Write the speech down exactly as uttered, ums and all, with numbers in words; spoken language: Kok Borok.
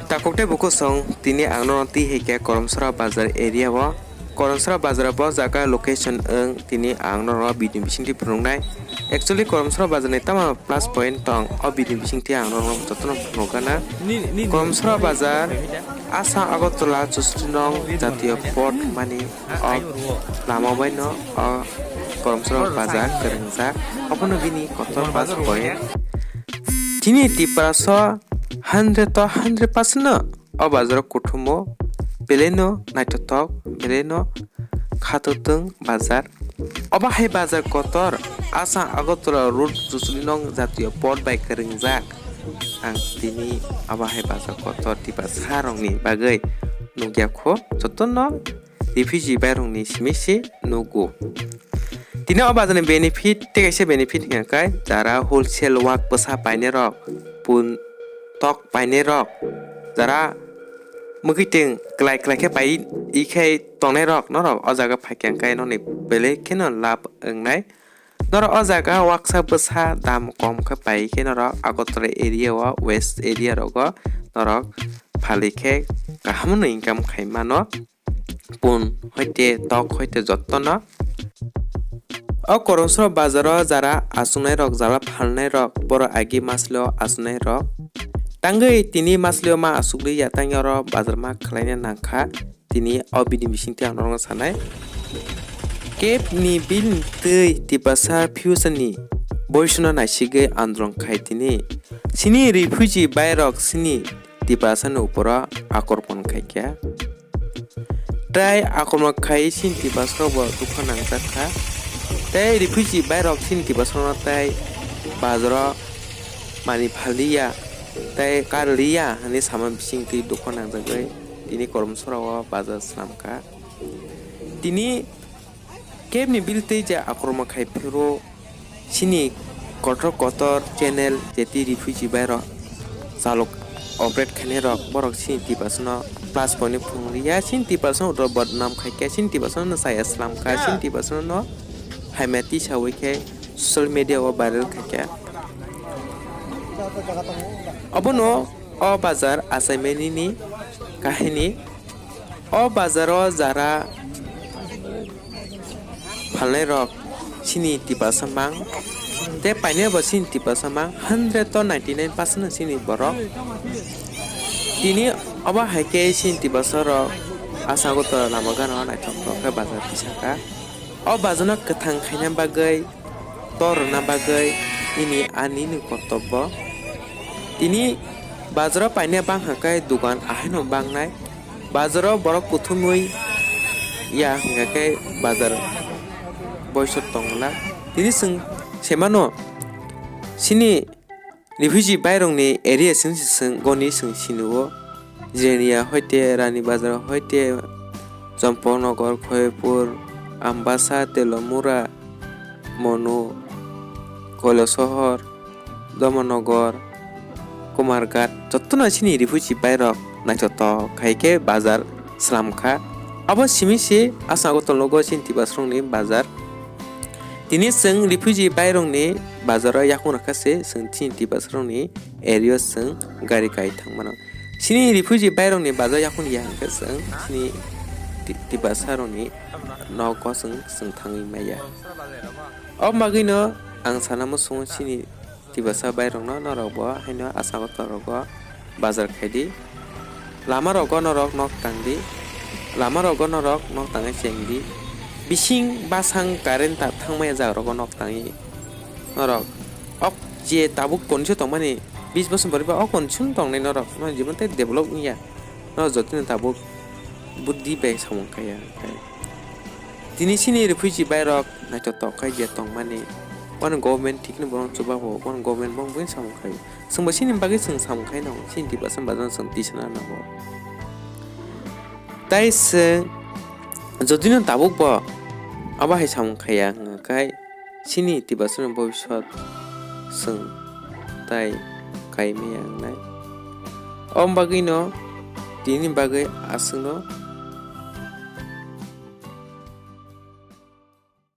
Takhuk tei bukhuk song tini ang nono twi hai khe Koromsora bazar area o. Koromsora bazar bo jaga location wng tini ang nono video ni bisingtwi phunuknai. Actually Koromsora bazar ni tamo plus point tong o video ni bisingtwi ang nono jotono phunukgana. Koromsora bazar Assam Agartala Chusri nong jatiyo port mani o lama bai no o Koromsora bazar kwrwngjak. Obono bini kotor plus point. Chini Tiprasa hundred to hundred percent no o bazar o kuthumo, belai no naithothok, belai no khatotwng bazar. Obo hai bazar kotor Assam Agartala road Chusri nong jatiyo port bai kwrwngjak. Ang tini obo hai bazar kotor Tiprasa rokni bagwi nukya kho, jotono refugee bai rokni simi se nugo. Tini o bazar ni benefit tei kaisa benefit hwnkha khe jara wholesale wak bwsa painai rok, pun tok painai rok, jara mwkhwitwng kwlai kwlai khe pai i khe tongnai rok norok o jaga phai khe hwnkhe nokni belai kheno lab wngnai. Norok o jaga waksa bwsa dam kom khe pai khe norok Agartala area o west area rogo norok phalwi khe kaham no income khai mano. Pun hoite tok hoite jottono. O Koromsora bazaro jara achuknai rok, jara phalnai rok, borok agi maslio achuknai rok. Tangwi tini maslio ma achukliya, tangwi oro bazar ma khwlaina nangkha. Tini o bini bisingtwi ang norokno sanai. Kep ni bill twi Tiprasa future ni boisono naisigwi andolon khai tini. Sini refugee bai rok sini Tiprasa ni uporo akormon khai kha. Tei akormon khai sini Tiprasa rok bo dukha nangjak kha. Tei refugee bai rok sini Tiprasa rok tei bazaro mani phaliya tei karliya hinwi sama bisingtwi dukha nangjagwi tini Koromsora o bazar swnam kha. Tini kebni bill tei je akorma khai phiro sini kotor kotor channel je tei refugee bai rok chalok operate khainai rok borok sini Tiprasano plus point ni phung riya, sini Tiprasano oro bodnam khai kha, sini Tiprasano saya slam kha, sini Tiprasano hai mati sawi khe social media o viral khai kha. Obono o bazar achaimani ni kahini. O bazaro jara phalnai rok sini Tiprasa mang, tei painai bo sini Tiprasa mang, hundred to ninety nine percent sini borok. Tini obo hai khe sini Tiprasa rok Assam Agartala lama gana o naithok tok khe bazar tisaka. O bazarno kwthang khaina bagwi, tor rwna bagwi nini ani ni kortobbo. Tini bazaro paina bangkha khe dugan ahaino bangnai. Bazaro borok kuthumwi ya hwnkha khe bazar boiso tongla. Tini chwng semano sini refugee bairokni area chwng se chwng goni chwng sinio. Jirania hoite, Rani Bazar hoite, Champaknagar, Khoyepur, Ambasa, Telamura, Monu, Kailasohor, Dharmanagar, Kumarghat, jotono sini refugee bairok naithotok khai khe bazar slam kha. Abo simi se Assam Agartala nogo sini Tiprasarokni bazar. Tini chwng refugee bairokni bazaro yakung rwkha se chwng chini Tiprasarokni area o chwng gari kai thang mano. Sini refugee bairokni bazar yakung ya hwnkhe chwng sini Ti-, Tiprasarokni nogo chwng, chwng thangwi maya. O bagwino ang sana muchungo sini Tiprasa bairokno norokbo haino Assam Agartala rogo bazar khaidi. Lama rogo norok nok tangdi. Lama rogo norok nok tangwi chengdi. Bising basang current ta thangmaya jaga rogo nok tangwi. Norok ok je tabuk condition tongmani bis bosor bwrwi ba o condition tongnai norok. Norok jemon tei develop wngya. Norok jotoni tabuk buddhi bai samung kaiya. Tini sini refugee bairok naithotok khai je tongmani. Bono government thikno bono chubago, bono government bong bong samung khai. Chwngbo sini bagwi chwng samung khai nango, sini Tiprasa bazar chwng tisana nango. Tai chwng jodino tabukbo abo hai samung khaiya hwnkha khai sini Tiprasani bobiswt chwng tai kaimaya wngnai. Om bagwino tini bagwi aswkno